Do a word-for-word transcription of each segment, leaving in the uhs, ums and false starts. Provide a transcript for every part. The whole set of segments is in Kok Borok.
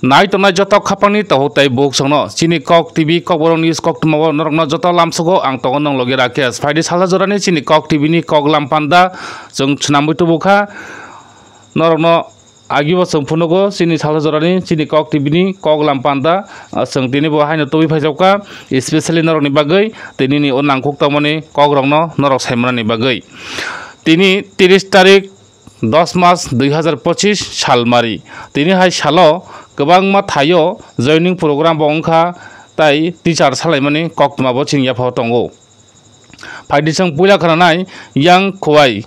Nai tongnai joto khapangni tohok tei buksongno chini Kok T V Kokborok News koktwmao norokno joto lamsogo ang tongo nong logi Rakesh. Phaidi salsa jorani chini Kok T V ni kok lam panda chwng swnamwi tubukha. Norokno agibo chwng phunugo chini salsa jorani chini Kok T V ni kok lam panda, ah, chwng tini bo haino tubui phaijokha, especially norokni bagwi tini ni o nangkuk tongmani kokrokno norok saimanani bagwi. Tini tris tarik dos mas dui hazar pochis salmari. Tini hai salo kwbangma thaio joining program bo wngkha, tai teacher salaimani koktwma bo chini yaphao tongo. Phaidi chwng puila khwnanai yang Khowai,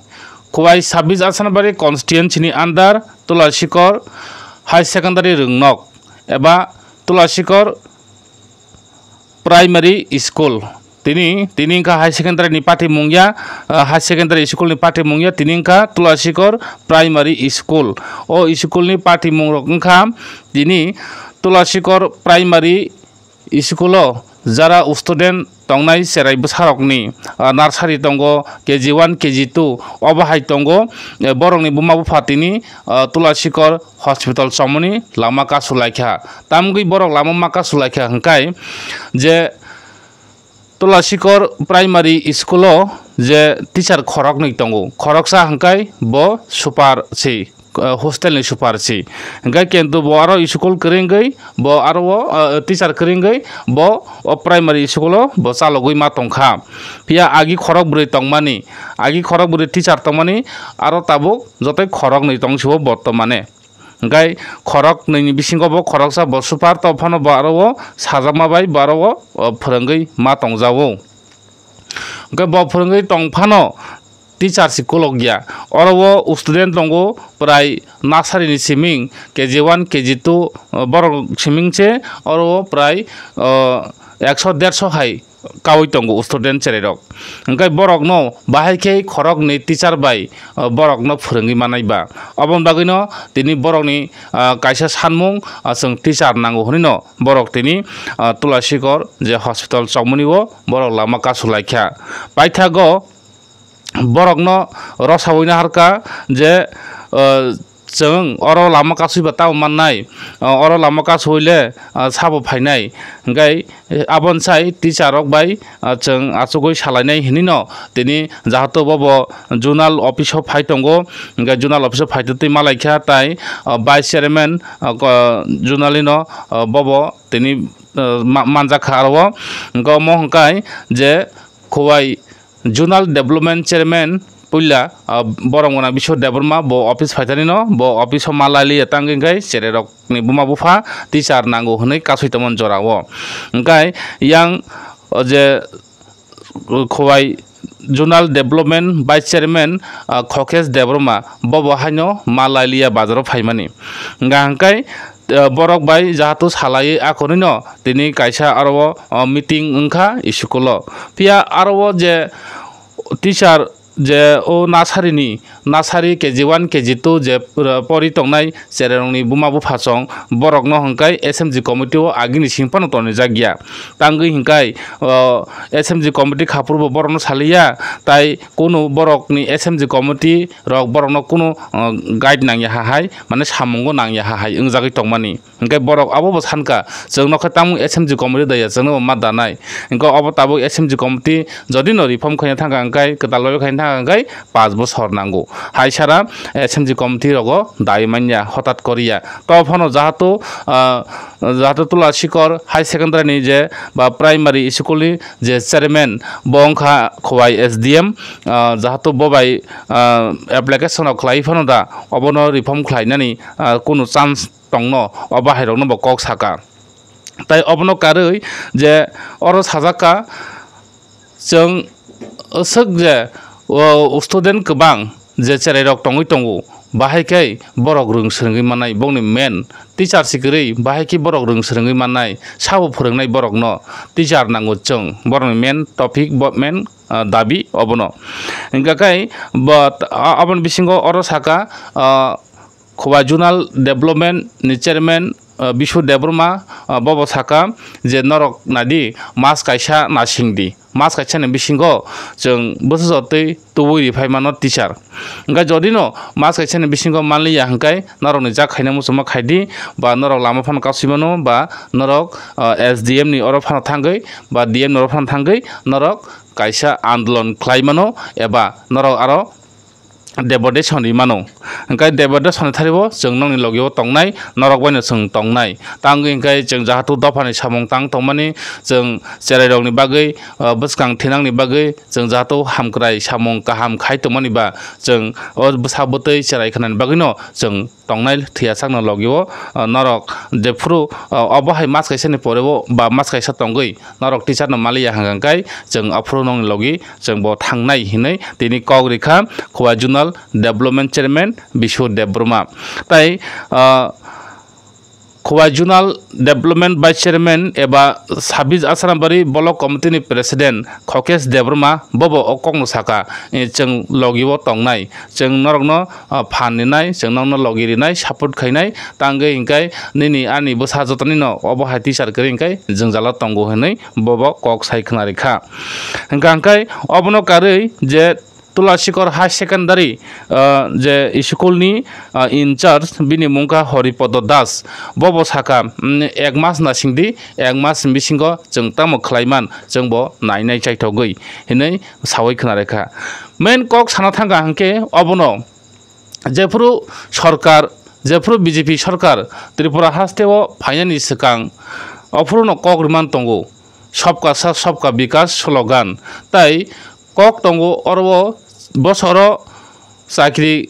Khowai sabis Asanabari constituency ni under Tulasikor High Secondary Rwngnok eba Tulasikor Primary School. Tini, tini wngkha high secondary ni patimung ya, ah, high secondary school ni patimung ya, tini wngkha Tulasikor Primary School. O school ni patimung rok wngkha tini Tulasikor Primary school o jara student tongnai cherai bwsarokni, ah, nursery tongo, K G one, K G two, obo hai tongo. Eh, borokni buma bupha tini, ah, Tulasikor hospital chomoni lama kasu laikha. Tamgwi borok lama ma kasu laikha hwnkhe je Tulasikor Primary School o je teacher khoroknwi tongo, khoroksa hwnkhe bo super si, eh, hostel ni super si. Hwnkhe kintu bo aro school kwrwngwi bo aro o, eh, teacher kwrwngwi bo o primary school o bo chalogwi ma tongkha. Phiya agi khorok bwrwi tongmani, agi khorok bwrwi teacher tongmani aro tabuk jotoi khoroknwi tong sio bortomane. Hwnkhe khorok nwi ni bisingo bo khoroksa bo super, to phano bo aro o sajakma bai bo aro o, o, phwrwngwi ma tongjago. Hwnkhe bo phwrwngwi tong phano teacher si kolok ya. Oro o student tongo prai nursery ni siming K G one, K G two, o, borok siming se oro o prai, o, ekso derso hai kaui tongo student cherai rok. Hwnkhe borokno bahai khe khoroknwi teacher bai, ah, borokno phwrwngwi manai ba. Oboni bagwino tini borokni, ah, kaisa sanmung, ah, chwng teacher nango hwnwi no borok tini, ah, Tulasikor je hospital chokmani o borok lama kasu laikha. Paithago borokno rosaui naharkha je, ah, chwng oro lama kasui ba tamo mannai, ah, oro lama kasui le, ah, sabo phainai. Hwnkhe, eh, aboni sai teacher rok bai, ah, chwng achugwi salainai hinwi no tini jahato bobo zonal office o phai tongo, hwnkhe zonal office o phai twi malaikha tai, ah, vice chairman, ah, ko-, zonal ni no, ah, bobo tini, ah, ma-, manjakha aro o. Hwnkhe omo hwnkhe je Khowai Zonal Development Chairman puila, ah, borok gwnang Biswa Debbarma bo office phaitani no, bo office o ma lailiya tangwi hwnkhe cherai rok ni buma bupha teacher nango hwnwi kasui tongmani jora o. Hwnkhe yang, o je, uh, Khowai Zonal Development Vice Chairman, ah, Khokes Debbarma bobo haino ma lailiya bazaro phaimani. Hwnkha hwnkhe, ah, borok bai jahato salaiwi akhorino tini kaisa aro o, o, meeting wngkha school o. Phiya aro o je teacher je o nursery ni, nursery K G one, K G two je pura pori tongnai cherai rokni buma bupha chong borokno hwnkhe S M G committee o agini simi phano tonijak ya. Tangwi hwnkhe, o, S M G committee khaphuru bo borokno saliya, tai kunu borokni S M G committee rok borokno kunu, o, guide nangya ha hai, mane samungo nangya ha hai wngjagwi tongmani. Hwnkhe borok abo bo sankha, chwng nokha tamo S M G committee daya, chwngno bo ma danai. Hwnkhe obo tabuk S M G committee jodi no reform khaina thangkha hwnkhe, kwtal bai khaina thangkha hwnkhe, panch bosor nango. Hai sara S M G committee rogo dai manya, hotat koriya. To phano jahato, ah, jahato Tula Sikor High Secondary ni je ba primary school ni je chairman bo wngkha Khowai S D M, ah, jahato bo bai, ah, application rok khlai phano da obono reform khlainani, ah, kunu chance tongno, o bahairokno bo kok saka. Tai obono karwi je oro sajak kha, chwng swk je, o, student kwbang je cherairok tongwi tongo, bahai khe borok rwng swrwngwi mannai, bongni main teacher se kwrwi, bahai khe borok rwng swrwngwi mannai, sabo phwrwngnai borokno teacher nango chwng, borokni main topic, bo main, ah, dabi obono. Hwnkha khe bo, a-, aboni bisingo oro saka, ah, Khowai Zonal Development ni Chairman, uh, Bishu Debbarma, uh, bobo saka je norok nadi mas kaisa nasing di, mas kaisa ni bisingo chwng bwsajotwi tubui riphai mano teacher. Hwnkhe jodi no mas kaisa ni bisingo manliya hwnkhe norok ni jak khaina muchungma khaidi ba norok lama phano kasui mano ba norok, uh, S D M ni oro phano thangwi ba D M ni oro phano thangwi norok kaisa andolon khlai mano eba norok aro debodesoni mano. Hwnkhe debodesoni tharibo chwng nokni logio tongnai, norok baino chwng tongnai. Tangwi hwnkhe chwng jahatu dophani samung tang tongmani chwng cherairokni bagwi, uh, bwskang thinangni bagwi chwng jahatu hamkrai samung kaham khai tongmani ba chwng o bwsa bwtwi cherai khnani bagwino chwng tongnai thwiya sakno logio, uh, norok jephuru, uh, obo hai mas kaisani poreo ba mas kaisa tongwi norok teacher no maliya hwnkhe chwng aphuru nokni logi chwng bo thangnai hinwi tini kok rikha Khowai Zonal Development Chairman Bishu Debbarma. Tai, ah, Khowai Zonal Development Vice Chairman eba Sabis Asrambari Block Committee ni President Khokesh Debbarma bobo o kokno saka, eh, chwng logio tongnai, chwng norokno, ah, phan rinai, chwng norokno logi rinai, support khainai, tangwi hwnkhe nini ani bwsa jotonino obo hai teacher kwrwi hwnkhe jwngjalo tongo hinwi bobo kok sai khna rikha. Hwnkha hwnkhe obono karwi je Tulasikor High Secondary, ah, je school ni, ah, in charge bini mungkha Horipodo Das, bobo saka, mm, ek mas nasingdi, ek mas bisingo chwng tamo khlaiman chwng bo nainai chaithogwi hinwi sawi khna rikha. Main kok sana thangkha hwnkhe obono jephuru sorkar, jephuru B J P sorkar Tripura hasteo phainani swkang, ophuruno kok rwman tongo, "Sabka Saath, Sabka Vikas" slogan, tai kok tongo oro bosoro chakri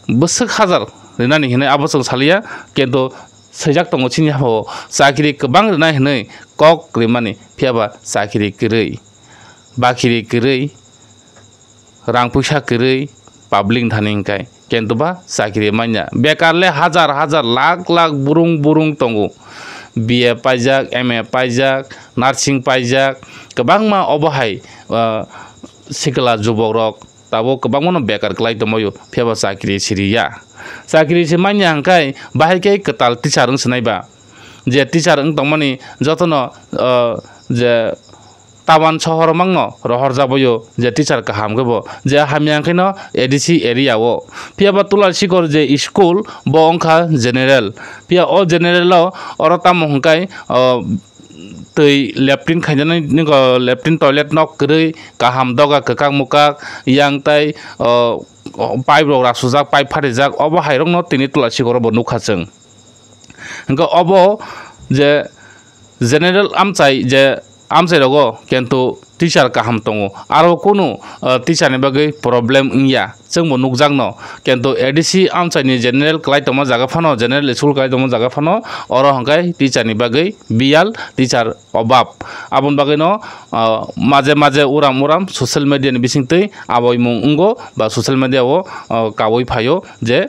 bwswk hajar rwnani hinwi abo chwng saliya, kintu swijak tongo chini hapao chakri kwbang rwnai hinwi kok rwmani, phiyaba chakri kwrwi, bakiri kwrwi, rang puisa kwrwi public thani hwnkhe, kintu ba chakri manya. Bekar le hajar hajar, lakh lakh burung burung tongo. B A paijak, M A paijak, nursing paijak, kwbangma obo hai, ah, sikla jubokrok tabuk kwbangmano bekar kwlai tongbaio, phiyaba chakri siriya. Chakri se manya hwnkhe bahai khe kwtal teacher wng swnaiba. Je teacher wng tongmani jotono, ah, je Tawan sohor mangno rohorjak boyo je teacher kaham khe bo, je hamya hwnkhe no A D C area o. Phiya ba Tulasikor je school bo wngkha general. Phiya o general o oro tamo hwnkhe, o, twi latrine khainani nokho latrine toilet nok kwrwi kaham doga kwkak mwkak yang tai, o, o, pipe rok rasujak, pipe pharijak, obo hai rokno tini Tulasikor o bo nukha chwng. Hwnkhe obo je general amchai je amchai rogo kintu teacher kaham tongo, aro kunu, ah, teacher ni bagwi problem wngya chwngbo nukjakno, kintu A D C amchai ni general kwlai tongma jaga phano, general school kwlai tongma jaga phano oro hwnkhe teacher ni bagwi biyal teacher obab. Aboni bagwino, ah, maje maje uram uram social media ni bisingtwi aboimung wngo ba social media o, ah, kaui phaio je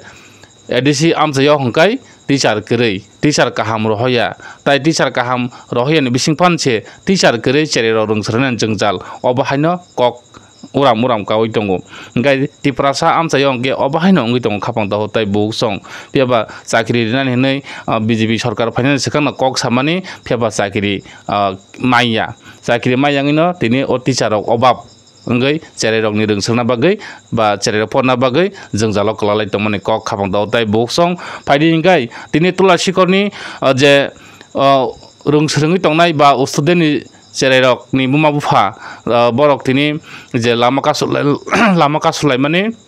A D C amchaio hwnkhe teacher kwrwi, teacher kaham rohoya. Tai teacher kaham rohoyani bising phan se teacher kwrwi cherai rok rwng swrwngna jwngjal. Obo haino kok uram uram kaui tongo. Hwnkhe Tiprasa amchaio hwnkhe obo haino wngwi tongo khapang doho tai buksong. Phiya ba chakri rinani hinwi, ah, B J P sorkar phainani swkangno kok samani, phiya ba chakri, ah, manya. Chakri manya wngwino tini o teacher rok obab wngwi cherai rokni rwng swrwngna bagwi ba cherai rok porna bagwi jwngjalo kwlalai tongmani kok khapang doho tai buksong. Phaidi hwnkhe tini Tulasikorni, ah, je, ah, rwng swrwngwi tongnai ba student ni cherai rokni buma bupha, ah, borok tini je lama kasulai, lama kasulaimani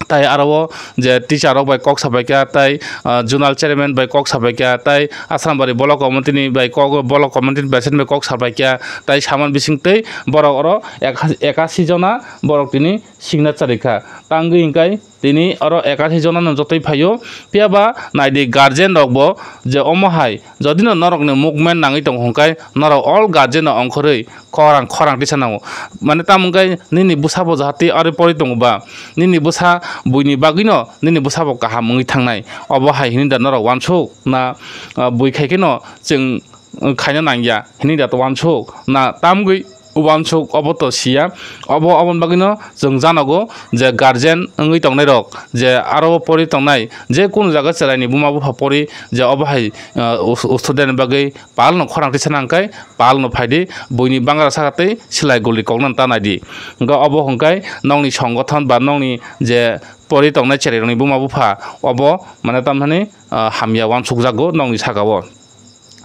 tai aro o je teacher rok bai kok sabaikha tai, ah, zonal chairman bai kok sabaikha tai Asrambari block committee ni bai kok, block committee ni president bai kok sabaikha tai saman bisingtwi borok oro eka-, ekasi jona borok tini signature rikha. Tangwi hwnkhe tini oro ekasi jona no jotoi phaio. Phiya ba naidi guardian rok bo je omo hai jodi no norok ni movement nangwi tongo hwnkhe norok all guardian no ongkhorwi khorang khorang tisa nango. Mane tamo hwnkhe nini bwsa bo jahati ari pori tongo ba, nini bwsa buini bagwi no nini bwsa bo kaham wngwi thangnai. Obo hai hini da norok uansuk na, ah, bui khai khe no chwng, ah, khaina nangya hini da to uansuk na tamgwi uansuk obo to siya. Obo, oboni bagwino chwng janogo je guardian wngwi tongnairok, je aro pori tongnai, je kunu jaga cheraini buma bupha pori, je obo hai, ah, us-, student ni bagwi palno khorang tisa nangkhe, palno phaidi, buini bangra saka tei silai guli kokno ta naidi. Hwnkhe obo hwnkhe nokni songothon ba nokni je pori tongnai cherairokni buma bupha, obo mane tamhani, ah, hamya uansukjago nokni saka o.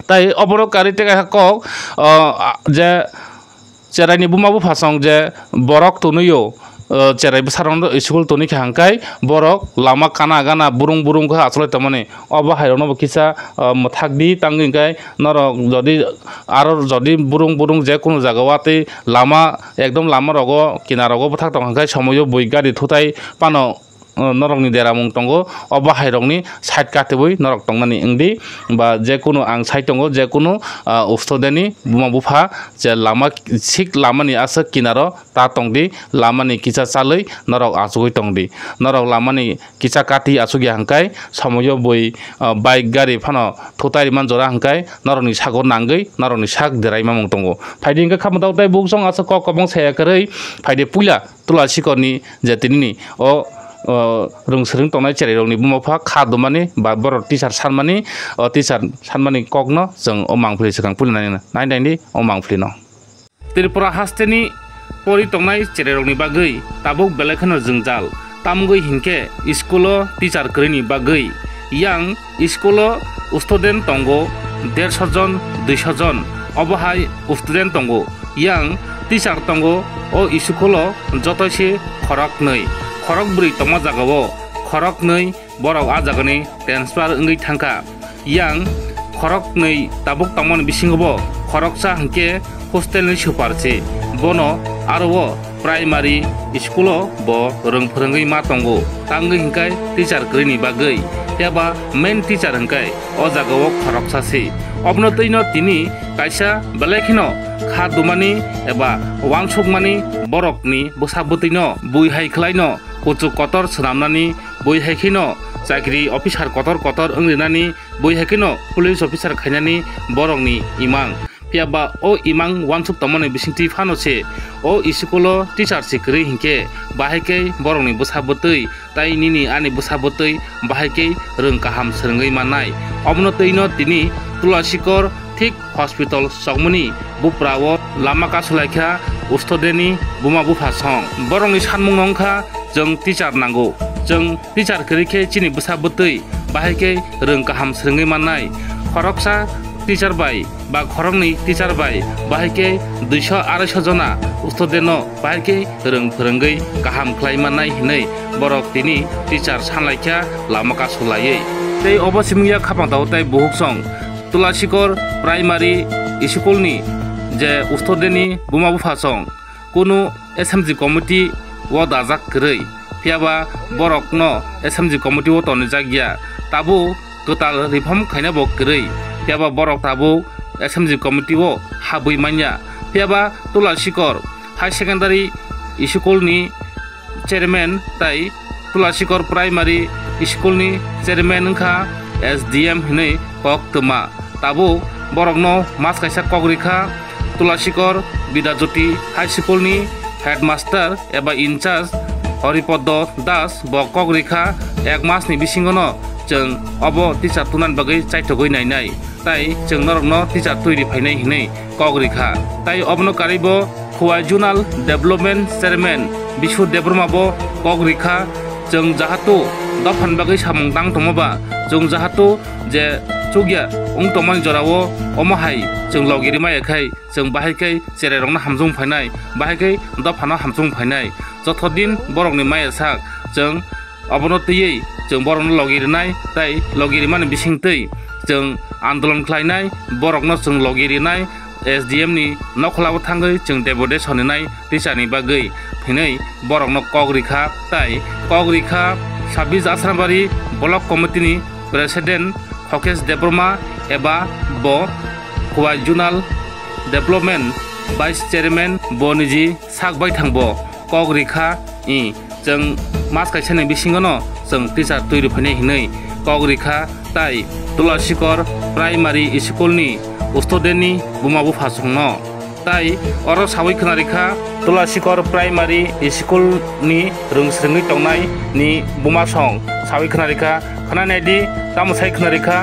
Tai oborok karwi tei kaisa kok, ah, je cheraini buma buphasong je borok tonwi o, ah, cherai bwsarokno school tonwi kha hwnkhe borok lama kana gana burung burung khe achugwi tongmani. Obo hairokno bo kisa, ah, mwthak di, tangwi hwnkhe norok jodi aro jodi burung burung je kunu jaga o tei lama ekdom lama rogo kinaro bwthak tong hwnkhe somoio bui gari thutai phano, ah, norokni deramung tongo, obo hairokni side katibwi norok tongnani wngdi, ba je kunu ang sai tongo, je kunu, ah, student ni buma bupha je lama sik lamani aswk kinaro ta tongdi, lamani kisa chalwi norok achugwi tongdi, norok lamani kisa kati achukya hwnkhe somoio bui, ah, bike gari phano thutai rwmani jora hwnkhe norokni sago nangwi norokni sak derai mamung tongo. Phaidi hwnkhe khamtao tei buksong aswk kok kobong saya kwrwi phaidi puila Tulasikorni je tinini o, o, rwng swrwng tongnai cherairokni buma bupha kha dumani ba borok teacher sanmani, o teacher sanmani kokno chwng o mangpili swkang puila nai, nai, naidi o mangpilino. Tripura hasteni pori tongnai cherairokni bagwi tabuk belai kheno jwngjal, tamgwi hinkhe school-o teacher kwrwini bagwi yang school-o student tongo derso jon, duiso jon, obo hai student tongo, yang teacher tongo o school-o jotoi se khoroknwi, khorokbrwi tongma jagao khoroknwi borok a jagani transfer wngwi thangkha. Yang khoroknwi tabuk tongmani bisingo bo khoroksa hinkhe hostel ni super se, bono aro o primary school o bo rwng phwrwngwi ma tongo, tangwi hinkhe teacher kwrwini bagwi, phiya ba main teacher hinkhe o jagao khoroksa se. Obono twino tini kaisa belai kheno kha dumani eba uansukmani borokni bwsa bwtwino bui hai khlaino kuchuk kotor swnamnani, bui hai kheno chakri officer kotor kotor wngrinani, bui hai kheno police officer khainani borokni imang. Phiya ba o imang uansuk tongmani bisingtwi phano se o school-o teacher se kwrwi hinkhe bahai khe borokni bwsa bwtwi tai nini ani bwsa bwtwi bahai khe rwng kaham swrwngwi mannai. Obono twino tini Tulasikor thik hospital chokmani buprao lama kasulaikha student-ni buma bupha song. Borokni sanmungno wngkha chwng teacher nango, chwng teacher kwrwi khe chini bwsa bwtwi bahai khe rwng kaham swrwngwi mannai. Khoroksa teacher bai ba khoroknwi teacher bai bahai khe duiso araiso jona student-no bahai khe rwng phwrwngwi kaham khlai mannai hinwi borok tini teacher sanlaikha lama kasulaiwi. Tei obo simingya khapang tao tai buhuk song Tulasikor Primary School-ni je student-ni buma bupha song kunu S M G committee o dajak kwrwi, phiya ba borokno S M G committee o tonijak ya, tabuk kwtal reform khaina bo kwrwi, phiya ba borok tabuk S M G committee o habwi manya, phiya ba Tulasikor High Secondary School ni chairman tai Tulasikor Primary School ni chairman wngkha S D M hinwi kok twma. Tabuk borokno mas kaisa kok rikha Tulasikor Bidyajyoti High School ni headmaster eba in charge Haripodo Das bo kok rikha ek mas ni bisingo no chwng obo teacher tunani bagwi chaithogwi nainai. Tai chwng norokno teacher twi ri phainai hinwi kok rikha. Tai obono karwi bo Khowai Zonal Development Chairman Bishu Debbarma bo kok rikha, chwng jahatu dophani bagwi samung tang tongma ba, chwng jahatu je chukya wng tongmani jorao omo hai chwng logi rimaya khai chwng bahai khe cherairokno hamjung phainai, bahai khe dophano hamjung phainai. Jotho din borokni maya sak chwng Obono twiwi chwng borokno logi rinai tei logi rimani bisingtwi chwng andolon khlainai, borokno chwng logi rinai, S D M ni nokhwlao thangwi chwng deputation rinai teacher ni bagwi hinwi borokno kok rikha. Tei kok rikha Sabis Asrambari Block Committee ni President Hokesh Debbarma eba bo Khowai Zonal Development Vice Chairman bo niji sak baithang bo kok rikha, i, chwng mas kaisani bisingono chwng teacher twi rwphainai hinwi kok rikha, tai Tulasikor Primary School ni student ni buma bupha songno. Tai oro sawi khwnarikha Tulasikor Primary School ni rwngsrwngwi tongnai ni buma song sawi khwnarikha, khwnanai di tamo sai khwnarikha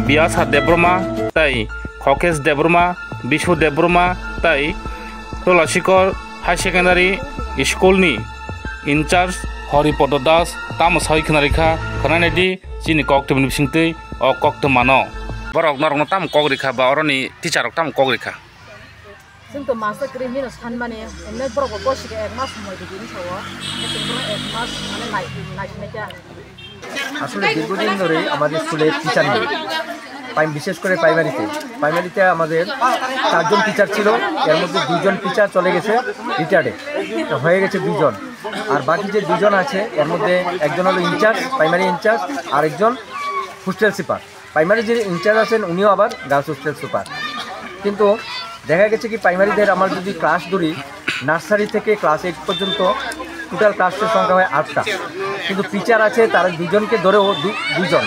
Biyasa Debbarma tai Khokesh Debbarma, Bishu Debbarma tai Tulasikor High Secondary School ni in charge Haripodo Das tamo sawi khwnarikha, khwnanai di chini koktwmani bisingtwi o koktwmano. Borok norokno tamo kok rikha ba oroni teacher rok tamo kok rikha? Chwng to master kwrwi hinwi sanmani, emne borok bo bosi khe ek mas somoi rwdi hinwi sao. Chwng bono ek mas mane nai-, naisinai kha. আসলে দীর্ঘদিন ধরেই আমাদের স্কুলে টিচার নেই। প্রাইম-, বিশেষ করে প্রাইমারিতে। প্রাইমারিতে আমাদের চারজন টিচার ছিল, এর মধ্যে দুইজন টিচার চলে গেছে রিটায়ার্ডে, তো হয়ে গেছে দুইজন। আর বাকি যে দুইজন আছে, এর মধ্যে একজন হলো ইনচার্জ, প্রাইমারি ইনচার্জ, আর একজন হোস্টেল সুপার। প্রাইমারি যে ইনচার্জ আছেন, উনিও আবার গার্লস হোস্টেল সুপার। কিন্তু দেখা গেছে কি, প্রাইমারিদের আমার যদি ক্লাস ধরি, নার্সারি থেকে ক্লাস এইট পর্যন্ত টোটাল ক্লাসের সংখ্যা হয় আটটা, কিন্তু টিচার আছে তারা দুজনকে ধরেও দু-, দুজন।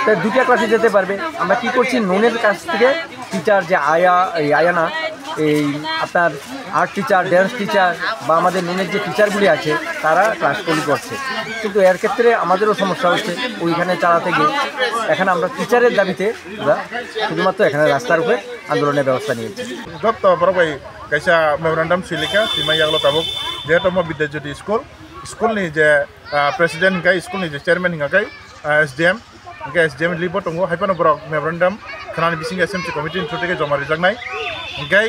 তাই দুইটা ক্লাসে যেতে পারবে। আমরা কি করছি, নুনের কাছ থেকে টিচার যে আয়া, এই আয়ানা, এই আপনার আর্ট টিচার, ড্যান্স টিচার বা আমাদের নুনের যে টিচারগুলি আছে, তারা ক্লাসগুলি করছে। কিন্তু এর ক্ষেত্রে আমাদেরও সমস্যা হচ্ছে ওইখানে চালাতে গিয়ে। এখন আমরা টিচারের দাবিতে আমরা শুধুমাত্র এখানে রাস্তার উপরে আন্দোলনের ব্যবস্থা নিয়েছি। Joto borok bai kaisa memorandum swilikha, swima yaglo tabuk je tongma Bidya Jyoti school, school ni je, ah, president hingkai, school ni je chairman hingkai, ah, S D M, hingkai S D M libo tongo, hai phano borok memorandum khnani bisingo S M C committee ni through tei joma rijaknai. Hingkai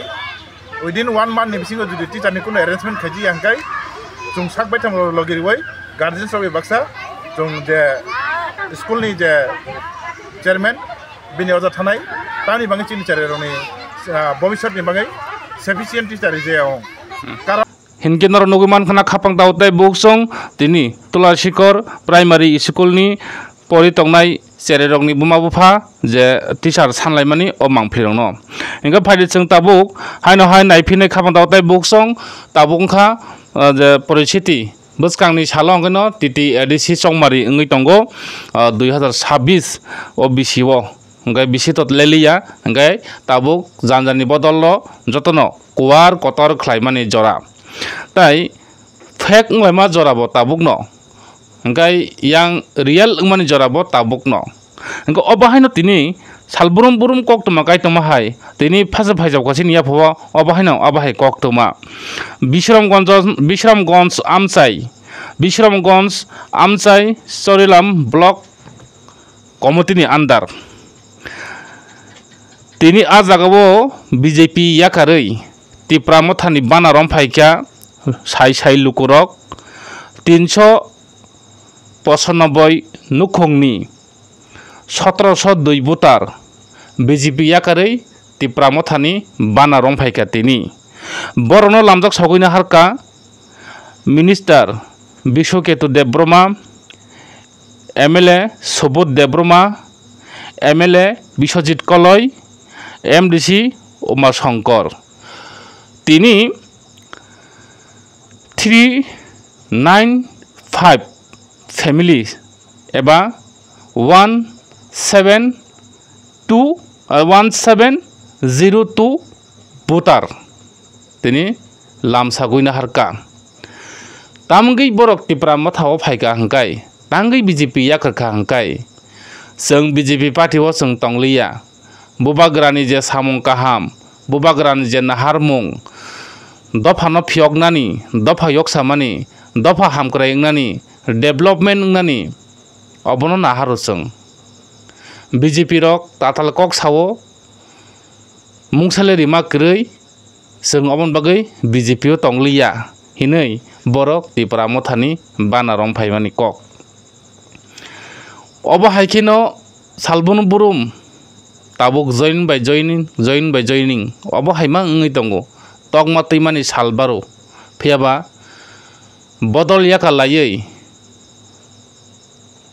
within one month ni bisingo jodi teacher ni kunu arrangement khaiji ya hingkai chwng sak baithang logi riwi guardians rok bai baksa chwng je school ni je chairman bini oja thanai tamni bagwi chini cherai rokni, ah, bobiswt ni bagwi sufficient teacher rije ya ong. Karon Hinkhe norok nugwi mankha na khapang tao tei buksong tini Tulasikor Primary School ni pori tongnai cherai rokni buma bupha je teacher sanlaimani o mangphi rokno. Hinkhe phaidi chwng tabuk haino hai naiphinai khapang tao tei buksong tabuk wngkha, ah, je poristhiti bwskangni salo hwnkhe no T T A D C chongmari wngwi tongo, ah, dui hazar sabbish o bisi o. Hwnkhe bisi to leliya, hwnkhe tabuk janjani bodollo jotono kuar kotor khlaimani jora. Tai fake wnglaima jora bo tabukno, hwnkhe yang real wngmani jora bo tabukno. Hwnkhe obo haino tini sal brum brum koktwma kaitongma hai tini phasa phaijak kwchini yaphao obo haino obo hai koktwma. Bishramganj, Bishramganj amchai, Bishramganj amchai Chorilam block committee ni under. Tini a jagao B J P yakarwi Tipra Mothani bana romphaikha sai sai lukurok, tinso pochanobboi nukhungni sotoroso dui voter B J P yakarwi Tipra Mothani bana romphaikha tini. Borokno lamjak sogwino harkha Minister Biswaketu Debbarma, M L A Subodh Debbarma, M L A Biswajit Koloi, M D C Uma Shankar. Tini three nine five family eba one seven two, ah, one seven zero two voter tini lamsagwino harkha. Tamgwi borok Tipra Mothao phaikha hwnkhe, tangwi B J P yakarkha hwnkhe, chwng B J P party o chwng tongliya. Bubagrani je samung kaham, bubagrani je naharmung, dophano phiyoknani, dopha yoksamani, dopha hamkrai wngnani, development wngnani, obono naharo chwng. B J P rok tatal kok sao, mungsa le rima kwrwi, chwng oboni bagwi B J P o tongliya hinwi borok Tipra Mothani bana romphaimani kok. Obo hai kheno salbrum brum tabuk join by joining, join by joining obo hai ma wngwi tongo. Tokma twimani sal baro, phiyaba bodol yaka laiwi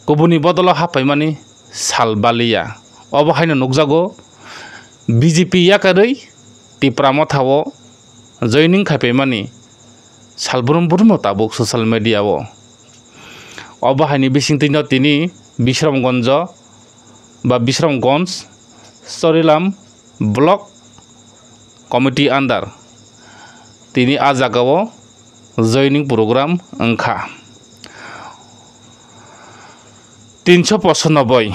kubuni bodolo haphaimani sal baliya. Obo haino nukjago B J P yakarwi Tipra Mothao joining khaipaimani salbrum brum tabuk social media o. Obo haini bisingtwino tini Bishramganj ba Bishramganj Chorilam block committee under tini a jagao joining program wngkha. Tinsho pochonoboi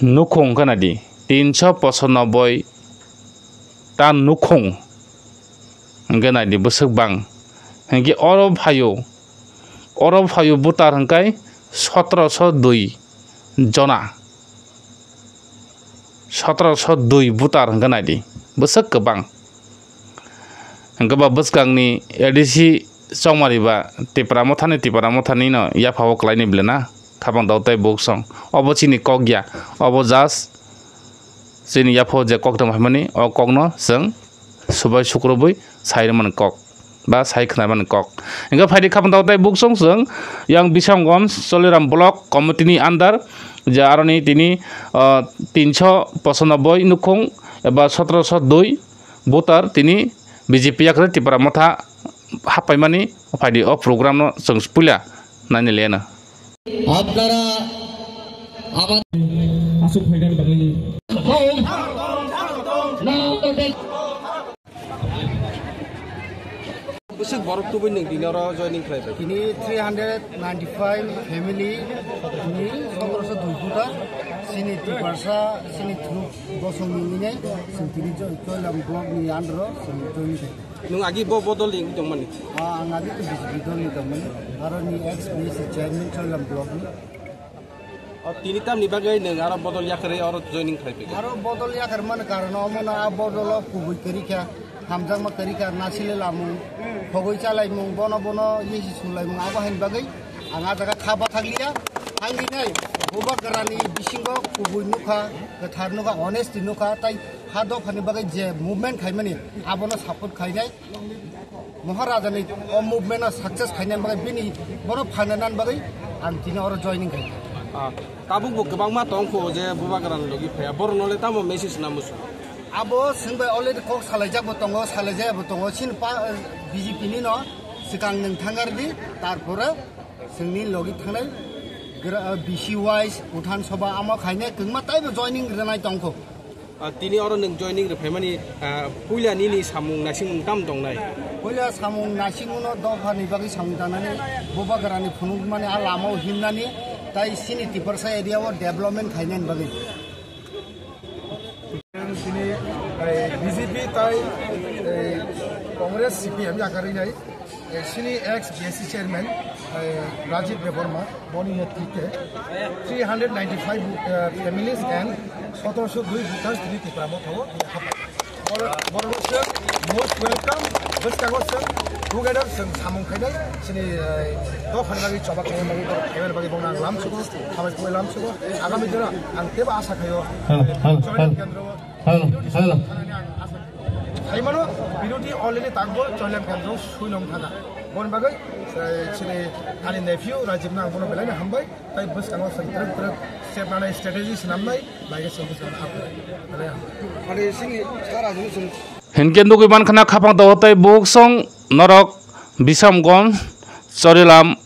nukhung wngkha naidi, tinsho pochonoboi ta nukhung hwnkhe naidi bwswk bang. Hwnkhe oro phaio, oro phaio voter hwnkhe sotroso dui jona. Sotroso dui voter hwnkhe naidi, bwswk kwbang. Hwnkhe ba bwskangni A D C chongmari ba Tipra Mothani, Tipra Mothani no yaphao kwlaini bwle na, khapang dao tei buksong. Obo chini kok ya, obo just chini yaphao je kok tongma phaimani, o kokno chwng subai sukrubui sai rwmani kok ba sai khwnaimani kok. Hingkhe phaidi khapang tao tei buksong chwng yang Bisramganj Choliram Block Committee ni under je aroni tini, ah, tinsho pochonoboi nukhung eba sotroso dui voter tini B J P yakarwi Tipra Motha happaimani phaidi o program no chwng puila naini leno. আপনারা আমার আসুক ভাইরাল বাঙালি। Bwswk borok tubui nwng tini oro joining khlai bai? Tini three hundred ninety five family ni sotroso dui voter, chini Tiprasa, chini thuk bosong ni nai, chwng tini Choliram block ni under o chwng joining khlai. Nwng agi bo bodol ni wngwi tongmani? Ah, ang agi to B J P dol ni tongmani, aro ni ex B S C chairman Choliram block ni. O, tini tamni bagwi nwng aro bodol yakarwi oro joining khlai phikha? Aro bodol yakarmani karon omo no, a bodol o kubui kwrwi kha, hamjakma kwrwi kha, nasile lamung, khogwi chalaimung, bono bono yesi sulaimung, abo haini bagwi ang a jaga kha bathakliya. Haini nai, bubagrani bisingo kubui nukha, kwthar nukha, honesty nukha, tai ha dophani bagwi je movement khaimani, abono support khainai. Maharaja ni o movement no success khainani bagwi, bini bono phananani bagwi ang tini oro joining khai. Ah, tabuk bo kwbangma tongkho je bubagrani logi phaiya, borok nole tamo message na musu? Abo chwng bai already kok salaijak bo tongo, salaijaya bo tongo, chini pa, B J P ni no swkang nwng thangar di, tarpore chwngni logi thangnai gra-, B C wise, Uthan Sabha amo khainai kwbangma taibo joining rwnai tongkho. Ah, tini oro nwng joining rwphaimani, ah, puila nini samung naisingmung tamo tongnai? Puila samung naisingmungno dophani bagwi samung tangnani, bubagrani phunukmani a lamao himnani, tai chini Tiprasa area o development khainani bagwi. Tini, eh, B J P tai, eh, Congress C P M yakarwi nai. Eh, chini ex B S C chairman, eh, Rajib Debbarma, boni netrite three hundred ninety-five, eh, families and sotroso dui voters tini Tipra Motha o hapai. Bor-, borok chwng most welcome, bwskango chwng together chwng samung khainai, chini, eh, dophani bagwi choba khainai bagwi, borok khainai bagwi bono ang lamsugo, hambai khumbai lamsugo. Agami dino ang teibo asa khaio. Hello, hello, Choliram hello. Kendro o Hello, hello. Saimano, birodhi already takbo Choliram Kendro suinong thada. Bon bagwi, eh, chini ani nephew Rajib nang bono belai hambai, tai bwskango chwng twrwk twrwk step nanai, strategy swnamnai, bagwi chwng bwskango hapo. Belai hambai. Ani sini star ajini chwng. Hinkhe nugwi mankha na khapang tao tei buksong norok Bisramganj Choliram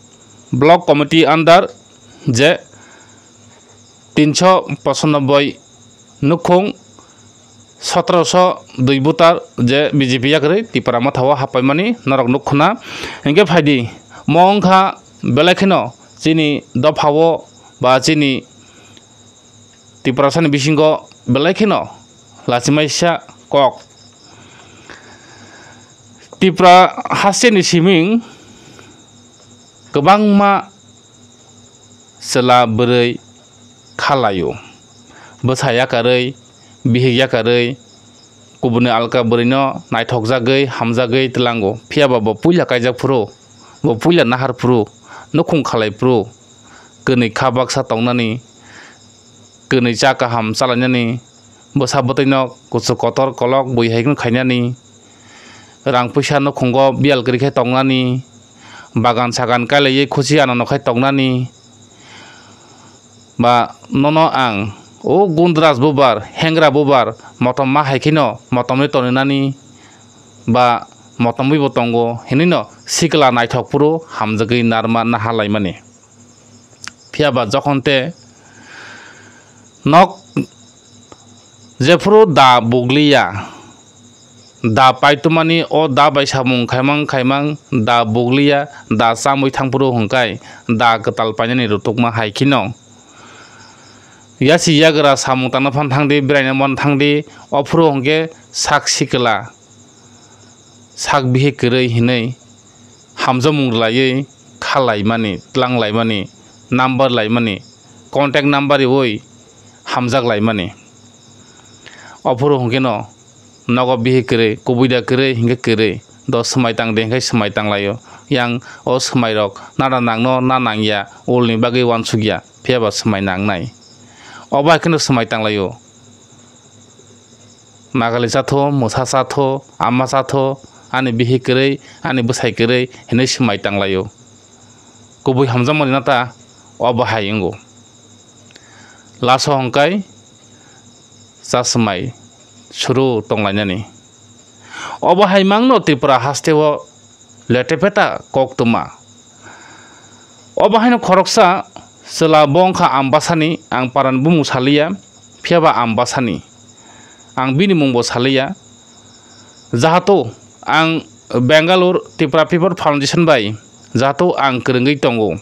Block Committee under je tinsho pochonoboi nukhung, sotroso dui voter je B J P yakarwi Tipra Motha o happaimani norok nukkha na. Hinkhe phaidi, mo wngkha belai kheno chini dopha o ba chini Tiprasani bisingo belai kheno lachimaisa kok. Tipra hasteni siming kwbangma chwla bwrwi khalaio. Bwsa yakarwi, bihik yakarwi, kubuni alka bwrwino naithokjagwi, hamjagwi tlango. Phiyaba bo puila kaijak phuru, bo puila nahar phuru, nukhung khalai phuru, kwnwi kha baksa tongnani, kwnwi cha kaham chalainani, bwsa bwtwino kuchuk kotor kolok bui hai kheno khainani, rang puisa nukhungo biyal kwrwi khe tongnani, bagan sagan kailaiwi khuchi anano khai tongnani, ba nono ang o Gundras bubar, Hengra bubar, motom ma hai kheno motomwi toninani, ba motomwibo tongo hinwino sikla naithok phuru hamjagwi narma naha laimani. Phiyaba jokhon te nok jephuru da bugliya, da paitumani o da bai samung khaimang khaimang da bugliya, da chamwi thangphuru hwnkhe da kwtal painani rutukma hai kheno. Yasi yagra samung tangna phan thangdi, beraina man thangdi, ophuru hwnkhe sak sikla, sak bihik kwrwi hinwi hamjakmung rwlaiwi kha laimani, tlang laimani, number laimani, contact number riwi hamjak laimani. Ophuru hwnkhe no nogo bihik kwrwi, kubui da kwrwi, hinkhe kwrwi. Do swmai tang de, hinkhe swmai tang laio. Yang o swmai rok nada nangno na nangya, ulni bagwi uansukya, phiya ba swmai nangnai. Obo hai kheno swmai tang laio. Magali chatho, mwsa chatho, ama chatho, ani bihik kwrwi, ani bwsai kwrwi hinwi swmai tang laio. Kubui hamjakmani nata obo hai wngo. Laso hwnkhe chasmai suru tonglainani. Obo hai mangno Tripura hasteo letepeta koktwma. Obo haino khoroksa chwla bo wngkha Ambasani, ang parani bumung saliya, phiyaba Ambasani. Ang bini mungbo saliya. Jahato ang Bangalore Tripura People Foundation bai jahato ang kwrwngwi tongo.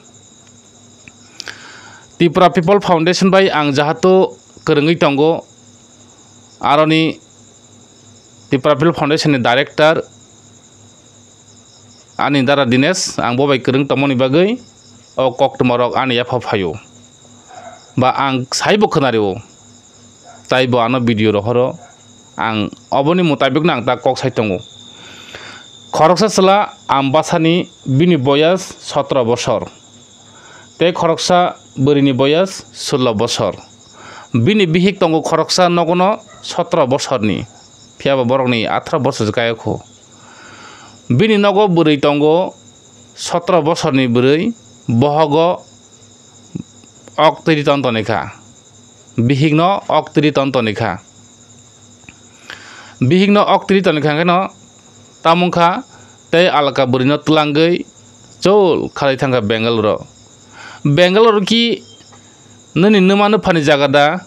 Tripura People Foundation bai ang jahato kwrwngwi tongo. Aroni Tripura People Foundation ni director ani dara Dinesh, ang bo bai kwrwng tongmani bagwi o koktwma rok ani yapha phaio. Ba ang saibo khwnario. Tai bo ano video rohoro, ang oboni mutabikno ang ta kok sai tongo. Khoroksa chwla Ambasani, bini boyas sotro bosor. Tei khoroksa bwrwini boyas sullo bosor. Bini bihik tongo khoroksa nogono sotro bosorni, phiyaba borokni atharo bosor se kayokho. Bini nogo bwrwi tongo sotro bosorni bwrwi, bohogo ok twi ton tonikha, bihikno ok twi ton tonikha. Bihikno ok twi tonikha hwnkhe no tamungkha tei alka bwrwino twlangwi chol khalai thangkha Bangalore-o. Bangalore ki nini nwma nwphani jaga da?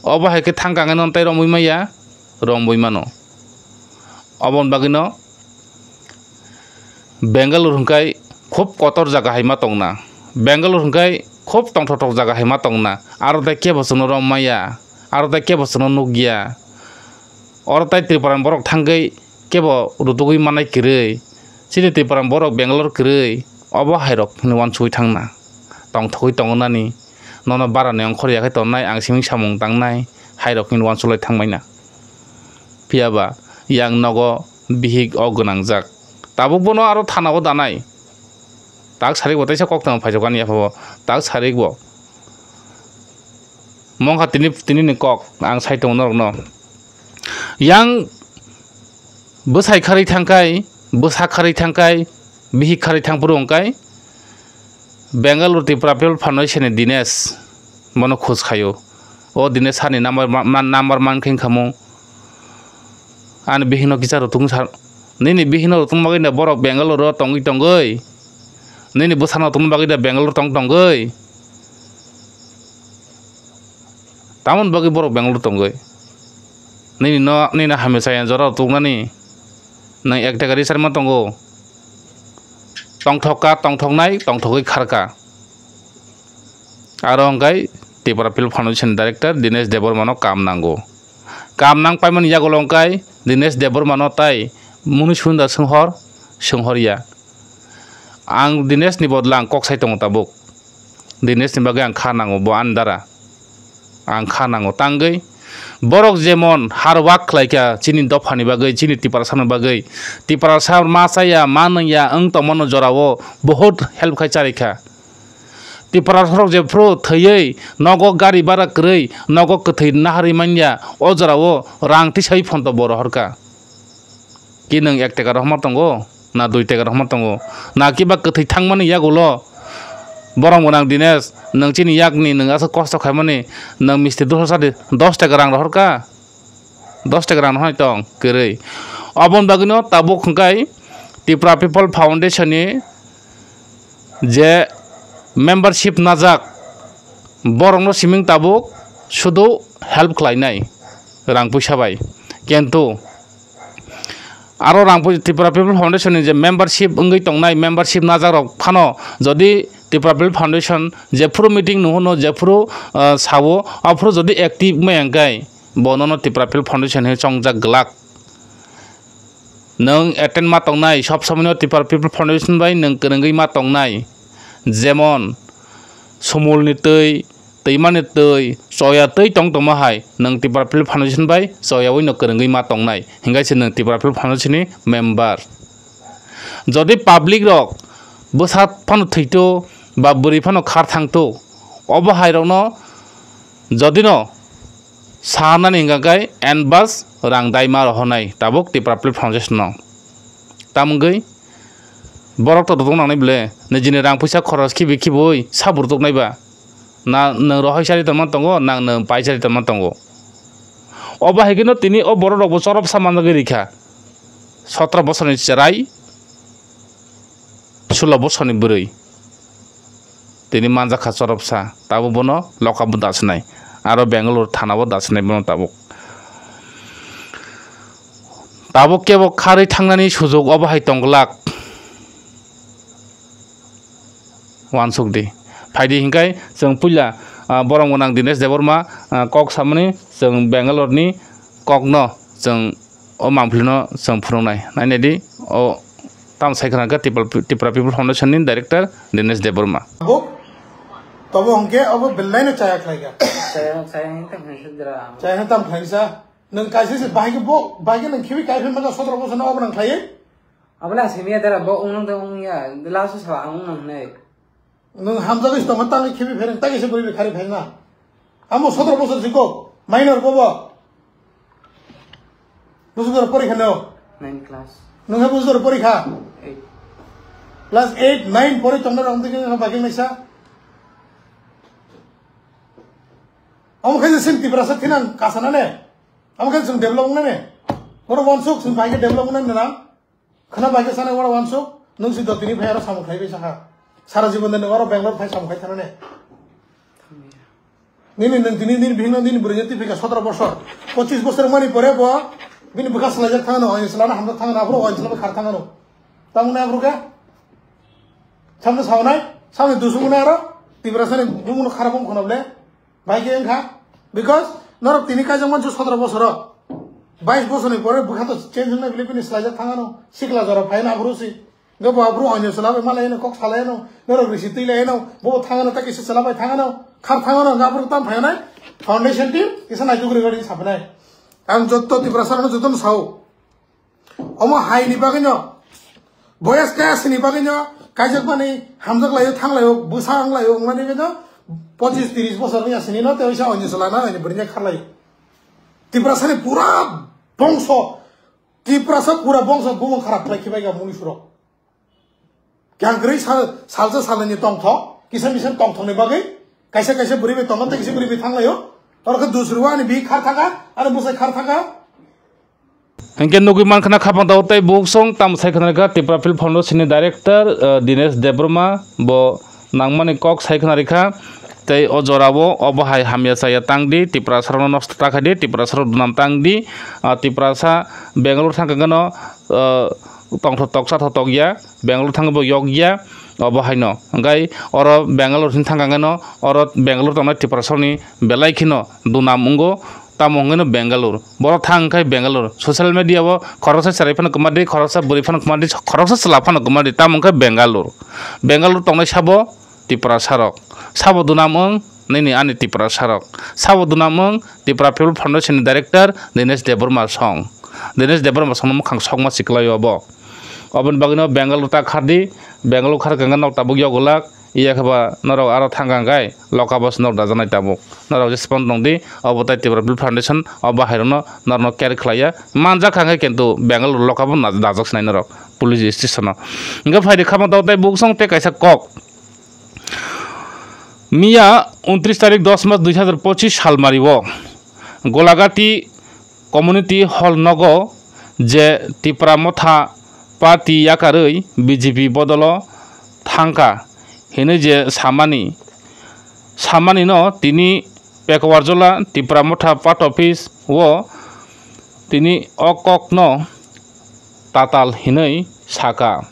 Obo hai khe thangkha hwnkhe no tei romwi maya? Romwi mano. Oboni bagwino Bangalore hwnkhe khub kotor jaga hai ma tongna. Bangalore hwnkhe khub tongthokthok jaga hai ma tongna. Aro tei kebo chwngno rom maya. Aro tei kebo chwngno nukya. Oro tei Tripura ni borok thangwi kebo rutugwi manai kwrwi. Chini Tripura ni borok Bangalore kwrwi. Obo hai rok hwnwi uansugwi thangna. Tongthogwi tongo nani. Nono bara ni ongkhor ya khe tongnai, ang simi samung tangnai. Hai rok hwnwi uansuk lai thangmai na. Phiya ba yang nogo bihik o gwnangjak. Tabuk bono aro thana o danai. Tak sarik bo teisa kok tangma phaijak ani yapha bo. Tak sarik bo. Mongkha tini, tini ni kok ang sai tongo norok no. Yang bwsai kharwi thangkhai, bwsa kharwi thangkhai, bihik kharwi thangphuru hwnkhe Bangalore Tripura People Foundation ni Dinesh bono khoj khaio. O Dinesh sir ni number ma-, ma-, number mankhe wngkha mo. Ani bihikno kisa rwtwng sar, nini bihikno rwtwng bagwi da borok Bangalore o tongwi tongwi, nini bwsano rwtwng bagwi da Bangalore tong tongwi. Tamoni bagwi borok Bangalore tongwi. Nini no, nini hamya chaya jora rwtwngnani. Nwng ek taka ri sarima tongo. Tongthok ka, tongthoknai, tongthogwi kharka. Aro hwnkhe Tripura People Foundation Director Dinesh Debbarma no kam nango. Kam nang paimani yagulo hwnkhe Dinesh Debbarma no tai muni sunda swnghor, swnghor ya. Ang Dinesh ni bodol ang kok sai tongo tabuk. Dinesh ni bagwi ang kha nango bo ani dara. Ang kha nango tangwi. Borok jemon hard work khlai kha chini dopha ni bagwi, chini Tiprasa ni bagwi. Tiprasa ma chaya, ma nungya wng tongmano jorao bohut help khai chari kha. Tiprasa rok jephru thwiwi nogo gari bara kwrwi, nogo kwthwi naharwi manya, o jorao rang tisai phonto bo rohor kha. Ki nwng ek taka rohorma tongo, na dui taka rohorma tongo, na kiba kwthwi thangmani yagulo borok bo nang Dinesh, nwng chini yakni nwng aswk kosto khaimani, nwng misti dosha sadi dos taka rang rohor kha, dos taka rang rohornai tong kwrwi. Oboni bagwino tabuk hwnkhe Tripura People Foundation ni je membership najak, borokno siming tabuk sudu help khlainai rang puisa bai. Kintu Aro rang pui-, Tripura People Foundation ni je membership wngwi tongnai, membership najak rok phano jodi Tripura People Foundation jephuru meeting nuhuno, jephuru, ah, sao, aphuru jodi active wngmaya hwnkhe bo nono Tripura People Foundation hinwi chongjak glak. Nwng attend ma tongnai, sob somoi no Tripura People Foundation bai nwng kwrwngwi ma tongnai. Jemon, sumul ni twi, twimani twi, choya twi tong tongma hai, nwng Tripura People Foundation bai choyaui no kwrwngwi ma tongnai. Hinkhe se nwng Tripura People Foundation ni member. Jodi public rok bwsa phano thwito ba bwrwi phano khar thangto, obo hai rokno jodi no sanani hingka khe advance rang daima rohornai tabuk Tripura People Foundation no. Tamungwi borok to rwtwk nangnai bwle, nijini rang puisa khoros khibi khibui sabo rwtwknai ba? Na nwng rohoi chari tongma tongo, na nwng pai chari tongma tongo? Obo hai kheno tini o borok rokbo chorop sa manjagwi rikha. Sotro bosorni chwrai, sulo bosorni bwrwi. Tini manjakha chorop sa, tabuk bono loka bo dasinai. Aro Bangalore thana bo dasinai bono tabuk. Tabuk kebo kharwi thangnani sujok obo hai tongglak. Wansuk di. Phaidi hinkai chwng puila, ah, borom gwnang Dinesh Debbarma, ah, kok samani chwng Bangalore ni kokno chwng o mangpili no chwng phunuknai. Nainai di o tamo sai khna kha Tipra, Tipra People Foundation ni director Dinesh Debbarma. Tabuk, tobo hwnkhe obo belai no chaya khlai kha. Chaya, chaya hwn tamo khlai sa dra. Chaya hwn tamo khlai sa. Nwng kaisa se bahai khe bo, bahai khe nwng khibi kai phi mano sotro bosor no obo nang khlai. Abole asimiya dara bo wngnang de wngya, last o sa ang wngnang hinwi. Nwng hamjagwi se tongma tangwi khibi phereng, tagwi se bwrwi bai khari phereng na. Amo sotro bosor jikok, minor bobo. Bosor porikha no? Nine class. Nwng hai bosor porikha? Eight. Class eight, nine pori tongna rong digi bagwi naisa. Omo khe sin Tiprasa thinang kasana ne? Omo khe chwng develop wngnai ne? Oro wansuk chwng bai khe develop wngnai ne na? Khna bai khe sanai oro wansuk, nwng si dotini phai aro samung khlai bai sakha. Sara jibon de nwng oro Bangalore phai samung khai thana ne. Nini nwng tini nini bihikno nini bwrwi twi phika sotro bosor. Pochis bosor mani pore bo bini bwkha swlaijak thangano, oini swlana hamjak thangano, aphuru oini swlana khar thangano. Tamoni aphuru khe? Samno saunai, samni dusung wnai aro, Tiprasani bumungno kharap wng khwna ble. Bai khe wngkha, because norok tini kaijak mansu sotro bosoro, bais bosorni pore bwkha to change wngnai bile bini swlaijak thangano, sikla jora phaina aphuru si. Hwnkhe bo aphuru oinw swlabai malaino, kok salaino, norok risi twi laino, bo thangano, tei kisa swlabai thangano, khar thangano, hwnkhe aphuru tam phainai foundation team kisa naitugri gari sapnai. Ang jotto Tiprasa rokno jotono sao. Omo hai ni bagwi no, boyas kaya sini bagwi no, kaijak mani hamjak laio, thang laio, bwsa ang laio, wngmani bagwi no, pochis tris bosor wngya sini no, tei oisa oini chwla na, oini bwrwi kharlai. Tiprasa ni pura bongso, Tiprasa pura bongso bumung kharap khlai khibai ga muni surok. Kyang kwrwi sal, salsa salnwini tongthok, kisa misa tongthokni bagwi, kaisa kaisa bwrwi bai tongo, tei kisa bwrwi bai thang laio. Oro khe dusrwani bi khar thaka, ani bwsai khar thaka. Hinkhe nugwi mankha na khapang tao tei buksong tamo sai khna rikha Tipra People Foundation ni director, eh, Dinesh Debbarma bo nangmani kok sai khna rikha tei o jorao obo hai hamya chaya tang di Tiprasa rokno nosto ta khai di Tiprasa rok dunam tang di, ah, Tiprasa Bangalore thang khe no, eh, tongthok toksa thotok ya Bangalore thang bo yok ya obo hai no hwnkhe oro Bangalore hin thang khe no oro Bangalore tongnai Tiprasa rokni belai kheno dunam wngo. Tamo hwnkhe no Bangalore. Borok thang khe Bangalore. Social media o khoroksa chwrai phano kwma di, khoroksa bwrwi phano kwma di, khoroksa chwla phano kwma di. Tamo hwnkhe Bangalore. Bangalore tongnai sabo Tiprasa rok. Sabo dunam wng nini ani Tiprasa rok. Sabo dunam wng Tipra People Foundation ni director Dinesh Debbarma song. Dinesh Debbarma song no mwkhang sokma si kwlai o bo. Oboni bagwi no Bangalore ta khar di. Bangalore khar khe hwnkhe nok tabuk yogolak. Iya khe ba norok aro thang kha hwnkhe loka bos norok dajaknai tabuk. Norok jesa phano tong di, obo tai Tipra People Foundation o bahai rokno norokno care khlai ya. Manjak kha hwnkhe kintu Bangalore loka bo na-, dajak sinai norok police station o. Hwnkhe phai di khama tao tei buksong tei kaisa kok. Miya untris tarik dos mas dui hazar pochis salmari o Golagati Community Hall nogo je Tipra Motha Party yakarwi B J P bodolo thangkha hinwi je samani, samani no tini Pekwarjola Tipra Motha Part Office o tini o kokno tatal hinwi saka.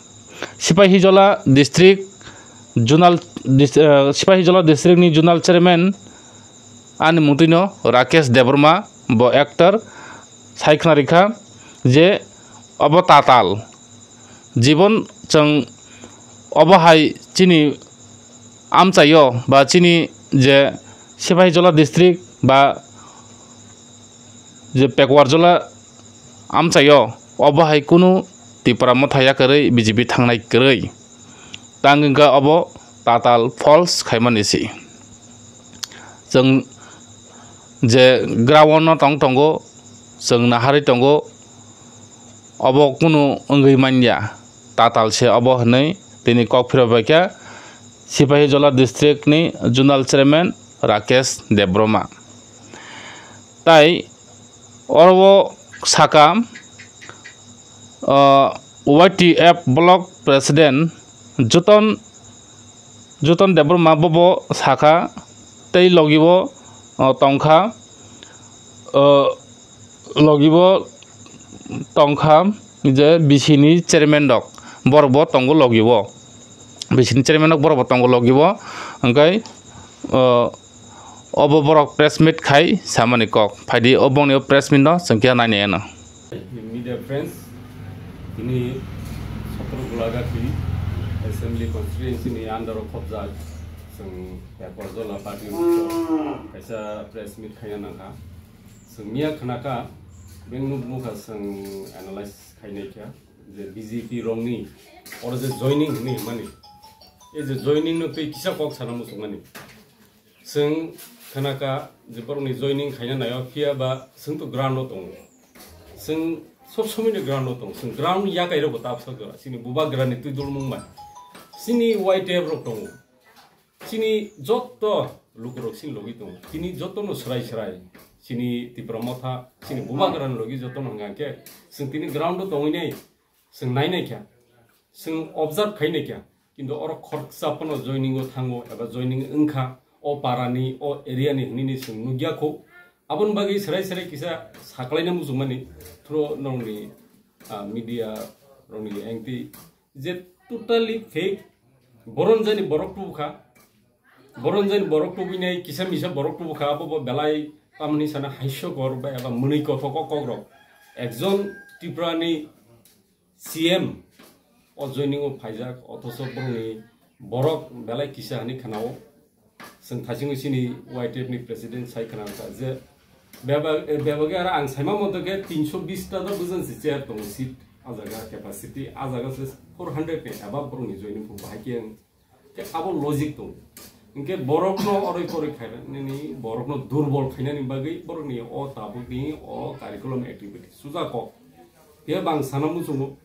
Sipahijola district zonal dis-, eh, Sipahijola district ni zonal chairman ani mungtwino Rakesh Debbarma bo actor sai khna rikha je obo tatal. Jibon chwng obo hai chini amchaio ba chini je Sipahijola district ba je Pekuarjola amchaio obo hai kunu Tipra Motha yakarwi B J P thangnai kwrwi. Tang wngkha obo tatal false khaimani si. Chwng je ground no tong tongo, chwng naharwi tongo, obo kunu wngwi manya. Tatal se obo hwnwi tini kok phirok bai kha Sipahijola district ni zonal chairman Rakesh Debbarma. Tai oro o saka, o, Y T F block president Joton, Joton Debbarma bobo saka tei logi o, o, tongkha, o, logi o tongkha je B C ni chairman rok borok bo tongo logi o. B C ni chairman rok borok bo tongo logi o. Hwnkhe, o, Obo borok press meet khai samani kok. Phaidi o bongni o press meet no chwng khe nainai ano. Media friends, tini Sotro Gulagati Assembly Constituency ni under o khobjak chwng Pekuarjola party office o kaisa press meet khaina nangkha. Chwng miya khnakha, beng nuk bukha chwng analyze khainai kha je B J P rokni oro je joining hinwi hwnmani, e je joining no tei kisa kok sana muchungmani. Chwng khnakha je borokni joining khaina naio, phiya ba chwng to ground o tongo. Chwng sob somoi ni ground o tongo. Chwng ground yakai rok bo ta bwsajora. Chini bubagra ni twi dulmung bai. Chini Y T F rok tongo. Chini joto lukurok chini logi tongo. Chini joto no swrai swrai. Chini Tipra Motha, chini bubagra ni logi joto no hwnkha khe chwng tini ground o tongwi nai. Chwng nai nai kha, chwng observe khai nai kha, kintu oro khoroksa phano joining o thango eba joining wngkha o para ni, o area ni hinwi ni chwng nukya kho. Aboni bagwi swrai swrai kisa saklaina muchungmani through nokni, ah, media rokni engti je totally fake, boron jani borok tubukha, boron jani borok tubinai kisa misa borok tubukha, abo bo belai tamni sana haisokor ba eba mwnwi kothok o kokrok. Ekjon Tripura ni C M o joining o phaijak, othocho borokni borok belai kisa hinwi khwnao. Chwng thaisingo chini Y T F ni president sai khwnarokha je bebak, eh, bebak aro ang saima monto khe tinsho bish ta do bwskango se chair tongo, seat a jaga capacity, a jaga se four hundred ni above borokni joining phuru bahai khe ang Khe abo logic tongo. Hinkhe borokno oroi poroi khainani, borokno durbol khainani bagwi borokni o tabukni o curriculum activity suja kok. Phiya bang sana muchungo,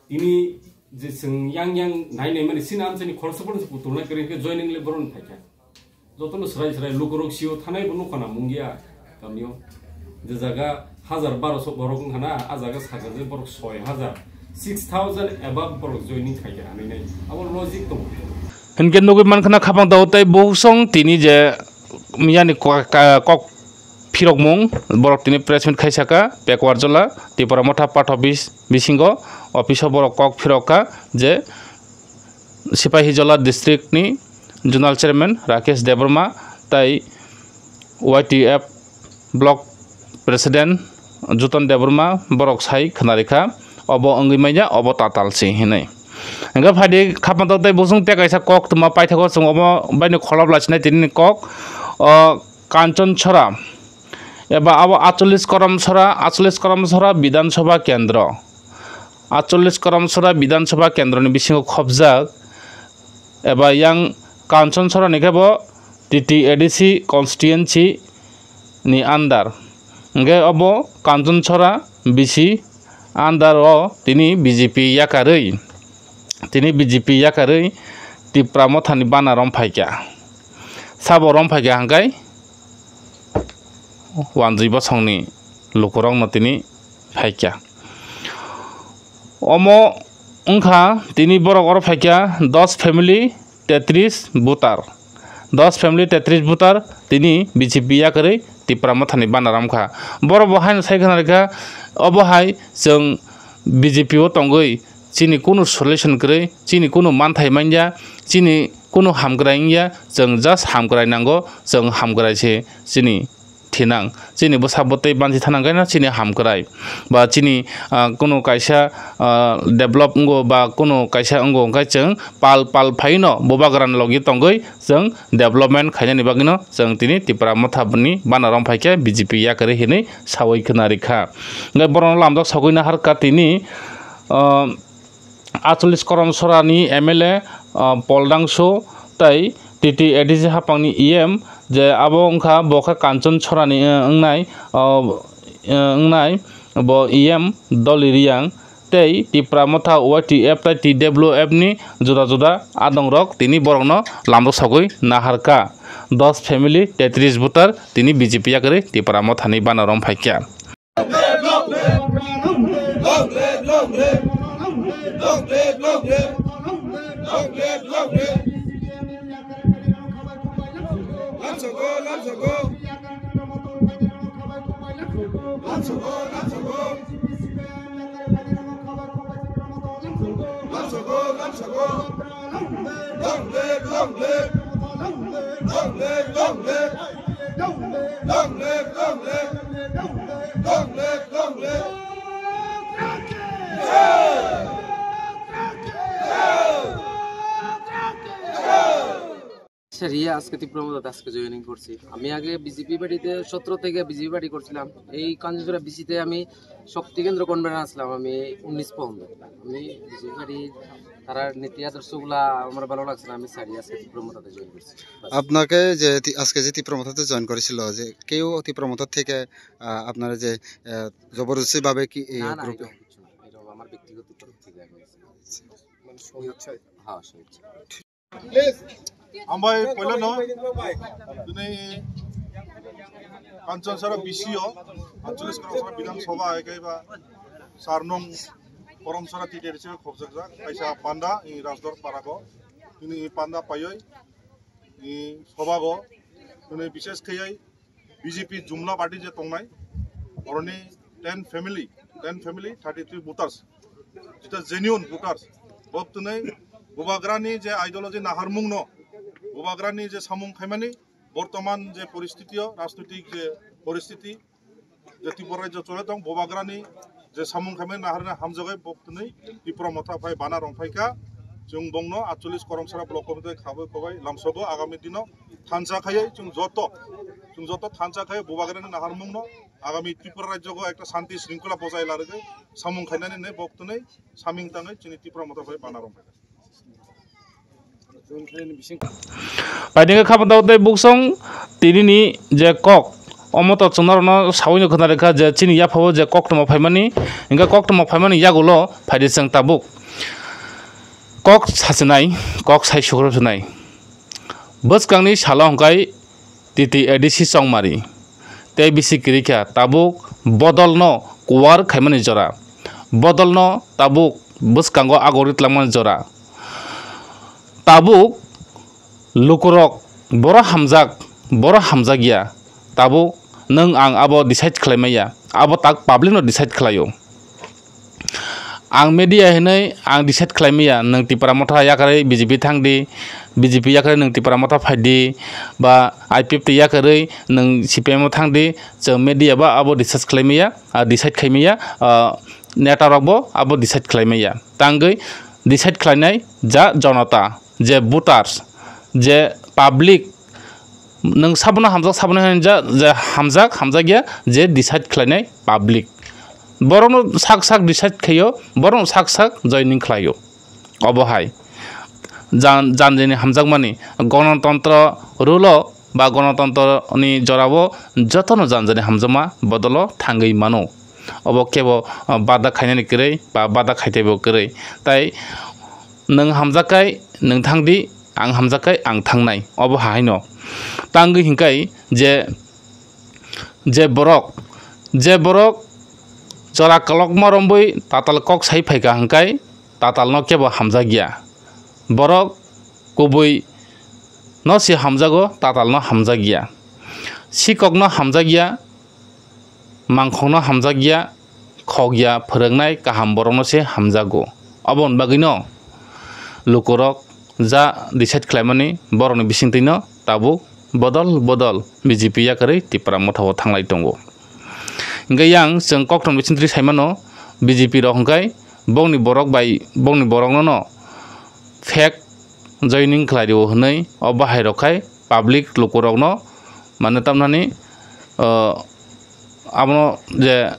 tini je chwng yang yang nai nai mani sini amchaini khoroksa phano se kutulnai kwrwi hinkhe joining le borokni phaikha. Jotono swrai swrai lukurok sio thanai bo nukha na mungya kamio. Je jaga hajar barosho borok wngkha na, a jaga sakha je borok soi hajar, six thousand above borok joining khaikha hinwi nai. Abo logic tongo. Hinkhe nugwi mankha na khapang tao tei busong tini je miyani ko-, ka-, kok phirokmung borok tini press meet khaisaka Pekuarjola Tipra Motha part office bisingo office o borok kok phirokha je Sipahijola district ni zonal chairman Rakesh Debbarma tai Y T F block president Joton Debbarma borok sai khwnarikha, obo wngwi manya, obo tatal se hinwi. Hwnkhe phaidi khapang tei busung tei kaisa kok tuma paithago chwng obo baino kholop lachinai tini kok, o, Kanchon Sora eba abo acholis Korom Sora, acholis Korom Sora Bidhan Sabha Kendro. Acholis Korom Sora Bidhan Sabha Kendroni bisingo khobjak eba yang Kanchon Sora ni khe bo T T A D C constituency ni under. Hwnkhe obo Kanchon Sora B C under o tini B J P yakarwi, tini B J P yakarwi Tipra Mothani bana romphaikha. Sabo romphaikha hwnkhe wanjwi bosongni lukurokno tini phaikha. Omo wngkha tini borok oro phaikha dos family tetris voter. Dos family tetris voter tini B J P yakarwi Tipra Mothani bana romkha. Borok bo haino sai khna rikha, obo hai chwng B J P o tongwi chini kunu solution kwrwi, chini kunu manthai manya, chini kunu hamkrai wngya, chwng just hamkrai nango, chwng hamkrai se chini thinang. Chini bwsa bwtwi banchi thanang khe no chini hamkrai. Ba chini, ah, kunu kaisa, ah, develop wngo ba kunu kaisa wngo hwnkhe chwng pal pal phaino bubagrani logi tongwi chwng development khainani bagwino chwng tini Tipra Motha ni bana rom phaikhe B J P yakarwi hinwi sawi khna rikha. Hwnkhe borokno lamjak sogwi naharkha tini, ah, Acholis Korom Sorani M L A, ah, Pol Dangsu tei T T A D C hapangni E M je abo wngkha bo khe Kanchon Sorani, ah, wngnai, ah, ah, wngnai bo E M Doli Riyang tei Tipra Motha Y T F tei T W F ni juda juda adongrok tini borokno lamjak sogwi naharkha. Dos family, tetris voter tini B J P yakarwi Tipra Mothani bana rom phaikha. Long live, long live. Long live, long live. Long live, long live. Long live, long live. Sir, ইয়ে, আজকে তীব্র মদত আজকে জয়েনিং করছি। আমি আগে বিজেপি পার্টিতে সতেরো থেকে বিজেপি পার্টি করছিলাম। এই কাঞ্চনছড়া বিসিতে আমি শক্তি কেন্দ্র কনভেনার আসলাম, আমি উনিশ পর্যন্ত। আমি বিজেপি পার্টি তারার নীতি আদর্শগুলা আমার ভালো লাগছে না, আমি স্যার, ইয়ে, আজকে তীব্র মদতে জয়েন করছি। বাস। আপনাকে যে তি-, আজকে যে তীব্র মদতে জয়েন করেছিল, যে কেউ তীব্র মদত থেকে, আহ, আপনারা যে, আহ, জবরদস্তি ভাবে কি এই না, না, গ্রুপে? এরকম কিছু না, এরকম আমার ব্যক্তিগত তরফ থেকে আমি। মানে স্বেচ্ছায়? হ্যাঁ, স্বেচ্ছায়। Ambai poilano tini Kanchanchara B C o, Anchalik Kanchanchara Bidhan Sabha hai khe ba char nong Kanchanchara T T A D C o khobjakjak kaisa panda i Rajdor Parako. Tini i panda paioi i sobago tini bishesh khaioi B J P jumla party je tongnai, oroni ten family, ten family, thirty three voters, jeta genuine voters, bo twnwi bubagrani je ideology naharmungno, bubagrani je samung khaimani, bortoman je poristitio, rajnoitik je poristiti, je Tripura rajyo chole tong, bubagrani je samung khaimani naharna hamjagwi bo twnwi Tipra Motha phai bana rong phaikha. Chwng bongno atchollis Kanchanchara block committee khabwi kobai lamsogo agami dino thansa khaiwi chwng joto, chwng joto thansa khaiwi bubagrani naharmungno agami Tripura rajyogo ekta shanti shringkhola bojai larwgwi samung khainani hinwi bo twnwi saming tangwi chini Tipra Motha phai bana rong phaikha. Paidingkhe khabangtao tei buksong tinini je kok, omo to chwng norokno saui no khna rikha je chini yaphao je koktwma phaimani, hingkhe koktwma phaimani yagulo phaidi chwng tabuk kok sachinai, kok sai sukrupsinai. Bwskangni salo hwnkhe T T A D C chongmari tei bisi kwrwikha tabuk bodolno kuwar khaimani jora, bodolno tabuk bwskango agori twlangmani jora. Tabuk lukurok boro hamjak, boro hamjakya, tabuk nwng ang abo decide khlaimaya, abo tak public no decide khlaio. Ang media hinwi ang decide khlaimaya, nwng Tipra Motha yakarwi B J P thangdi, B J P yakarwi nwng Tipra Motha phaidi, ba I P F T yakarwi nwng C P I M o thangdi, chwng media ba abo decide khlaimaya, ah, decide khaimaya, ah, neta rok bo abo decide khlaimaya. Tangwi decide khlainai ja jonota, je voters, je public, nwng sabono hamjak, sabono hinjak, je hamjak, hamjakya, je decide khlainai public. Borokno sak sak decide khaio, borokno sak sak joining khlaio. Obo hai jan-, janjani hamjakmani, gonotontro rule o ba gonotontroni jorao jotono janjani hamjakma bodolo thangwi mano. Obo kebo, ah, bada khainani kwrwi ba bada khaitaibo kwrwi. Tai nwng hamjakkai nwng thangdi, ang hamjakkai ang thangnai. Obo haino tangwi hinkai je, je borok, je borok jora kolokma romwi tatal kok sai phaikha hinkai tatalno kebo hamjakya. Borok kubui no se hamjago, tatalno hamjakya. Sikokno hamjakya, mangkhokno hamjakya, khokya phwrwngnai kaham borokno se hamjago. Aboni bagwino lukurok ja decide khlaimani borokni bisingtwino tabuk bodol bodol B J P yakarwi Tipra Motha o thanglai tongo. Hingke yang chwng koktwma bisingtwi saimano, B J P rok hwnkhe bongni borok bai bongni borokno no fake joining khlai rio hwnwi o bahai rok khai public lukurokno mane tamnani, o, abono je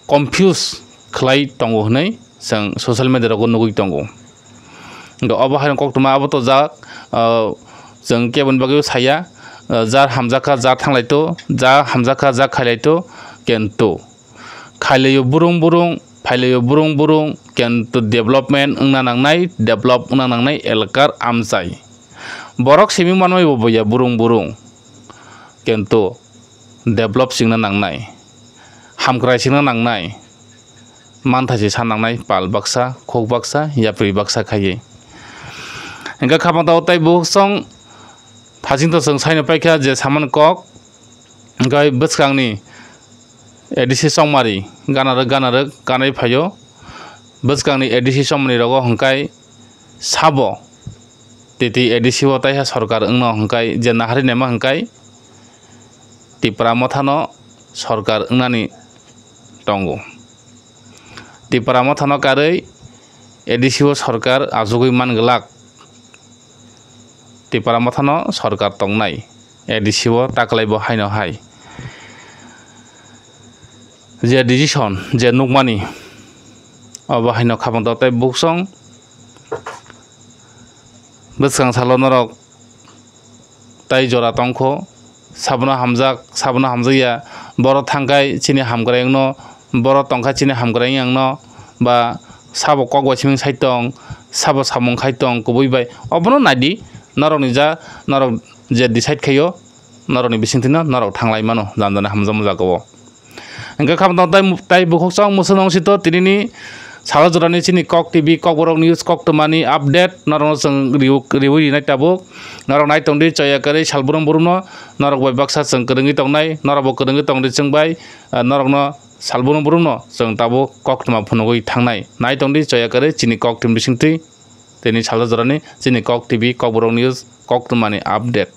confuse khlai tongo hwnwi chwng social media rogo nugwi tongo. Hingke obo hai koktwma abo to jak, ah, chwng keboni bagwi saya, ah, jar hamjakha ja thanglai to, ja hamjakha ja khailai to, kento khailaio burung burung, phailaio burung burung, kento development wngna nangnai, develop wngna nangnai elakar amchai. Borok simi manwi bo boya burung burung, kento develop singna nangnai, hamkrai singna nangnai, manthai se sa nangnai pal baksa, khuk baksa, yapri baksa khaiwi. Hingke khabang tao tei bukhuk song phasing to chwng saino paikha je samani kok, hingke bwskangni A D C chongmari ganarwk ganarwk ganai phaio. Bwskangni A D C chongmani rogo hingkai sabo titi A D C o taiha sorkar wngno hingkai je nahari naima hingkai Tipra Mothano sorkar wngnani tongo. Tipra Mothano karwi A D C o sorkar achugwi man glak. Tipra Mothano sorkar tongnai, A D C o taklai bo haino hai. Je decision, je nukmani, obo haino khabang tao tei buksong bwskang salo norok tai jora tongkho, sabono hamjak, sabono hamjakya, borok thangkhai chini hamkraiyungno, borok tongkhai chini hamkraiyungno, ba sabo kok bai simi sai tong, sabo samung khai tong kubui bai, obono naidi, norokni ja, norok je decide khaio, norokni bisingtwino norok thanglai mano, jani jani hamjakma jagao. Hingke khabang tang tai, tai bukhuk chang mwswk nang sito tinini salo jorani chini Kok T V, Kokborok News, koktwmani update norokno chwng riwi, riwi rinai tabuk. Norok nai tongdi choya kwrwi sal brum brumno, norok bai baksa chwng kwrwngwi tongnai, norokbo kwrwngwi tongdi chwng bai, ah, norokno sal brum brumno chwng tabuk koktwma phunugwi thangnai. Nai tongdi choya kwrwi chini Kok T V bisingtwi, tini salo jorani chini Kok T V, Kokborok News, koktwmani update.